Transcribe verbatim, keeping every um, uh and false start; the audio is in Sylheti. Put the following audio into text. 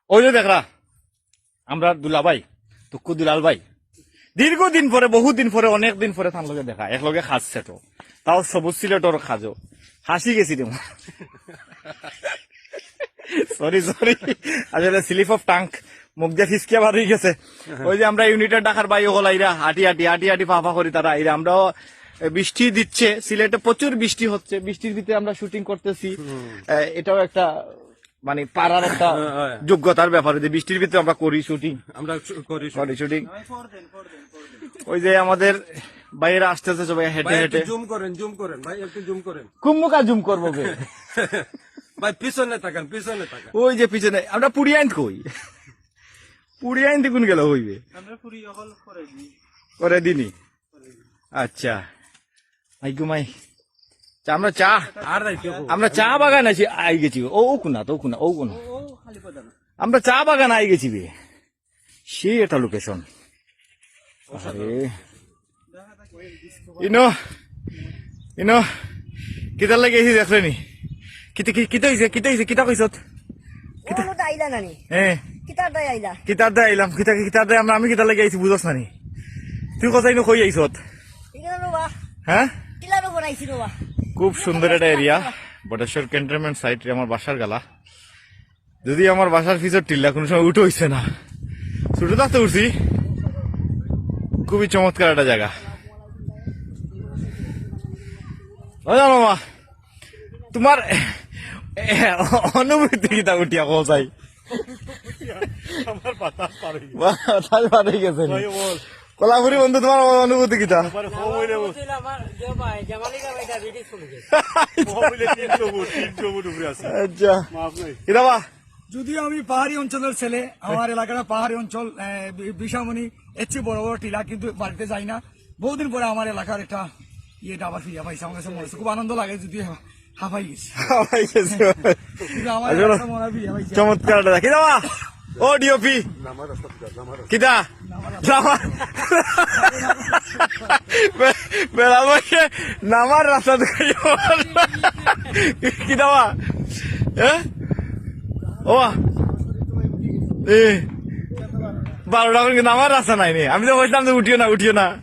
ওই যে দেখরা, আমরা দুলাভাই, তুক্কু দুলাল ভাই, দীর্ঘদিন পরে, বহুদিন পরে, অনেক দিন পরে তার লগে দেখা, এক লগে খাজ সেটো, তাও সবুজ সিলেটর খাজো। হাসি গেছি রে। সরি, সরি, আসলে স্লিপ অফ টাং, মুখ দিয়া ফিসকিয়া বার হয়ে গেছে। ওই যে আমরা ইউনাইটেড ঢাকার ভাই অকল আইরা, আটি আটি, আটি আটি, ফাফা করি তারা আইরা। আমরাও, এ, বৃষ্টি দিচ্ছে, সিলেটে প্রচুর বৃষ্টি হচ্ছে, বৃষ্টির ভিতরে আমরা শুটিং করতেছি। এ, এটাও একটা, মানে, পারার একটা হ্যাঁ, হ্যাঁ। যোগ্যতার ব্যাপারে যে বৃষ্টির ভিতরে আমরা করি শুটিং, আমরা শু-, করি শুটিং। করি শুটিং। ওই যে আমাদের ভাইয়েরা আসতেছে সবাই হেঁটে ভাই, একটু হেঁটে। জুম করেন, জুম করেন, ভাই, একটু জুম করেন। কুম্মুকা জুম করবো বে। ভাই, পিছনে তাকান, পিছনে তাকান। ওই যে পিছনে, আমরা পুড়িয়াইন কই? পুড়িয়াইন দেখুন গেল হইবে। আমরা পুরি অকল করে দিই। করে দিনি। আচ্ছা। আই ঘুমাই। চা, আমরা চা, আর যাইতে হবে। আমরা চা বাগান আছি, আই গেছি। ও, ও কোনা, তো ও কোনা, ও কোনা। ও, ও খালি পদা না। আমরা চা বাগান আই গেছি বে। সেই একটা লোকেশন। আরে। ইনো, ইনো, কিতার লাগি আইছি দেখলে নি? কিতা, কি-, কিতা হইছে, কিতা হইছে, কিতা কইছত? কিতা? ও, আইলা নানি? হ্যাঁ। কিতার দায় আইলা? কিতার দায় আইলাম, কিতা, কিতার দায় আমরা, আমি কিতার লাগি আইছি বুঝছ না নি? তুই কথা ইনো কই আইছত? ইনো বাবা। হ্যাঁ? টিলার উপর আইছি বাবা। খুব সুন্দর একটা এরিয়া, বটেশ্বর ক্যান্টনমেন্ট সাইট, আমার বাসার গালা। যদি আমার বাসার পিছর টিল্লা কোনো সময় উঠে হইছে না, ছোট থাকতে উঠছি। খুবই চমৎকার একটা জায়গা। ও জানো মা, তোমার অনুভূতি কিতা উঠিয়া কও চাই? আমার বাতাস পার হয়ে গেছে। বাতাস পার হয়ে গেছে নি? ভাই বল। কলাফুরি বন্ধু, তোমার অনুভূতি কিতা? আমার কম হইলে বল। ছিল আমার যে ভাই, জামালি ভাই, ডায়াবেটিস কমে গেছে। কম হইলে তিনশো ফুট, তিনশো ফুট উপরে আছে। আচ্ছা। মাফ নাই। কিতা বা? যদিও আমি পাহাড়ি অঞ্চলের ছেলে, আমার এলাকাটা পাহাড়ি অঞ্চল, আহ, বি-, বিশামণি, এর চেয়ে বড় বড় টিলা, কিন্তু বাড়িতে যাই না। বহুদিন পরে আমার এলাকার একটা ইয়ে ডাবা ফিরিয়া পাইছি, আমার কাছে মনে হচ্ছে খুব আনন্দ লাগে, যদিও হা-, হাঁপাই গেছি। হাঁপাই গেছি। কিন্তু আমার আসলে এলাকার মনে হয় ফিরিয়া পাইছি। চমৎকার একটা দেখি দাও। ও ডিওপি। কিতা? নামার। বে-, বেড়া বসে নামার রাস্তা দেখাই। কিতা বা? হ্যাঁ? ও বা? এ, বারোটা পর্যন্ত নামার রাস্তা নাই নি। আমি তো বলছিলাম যে উঠিও না, উঠিও না।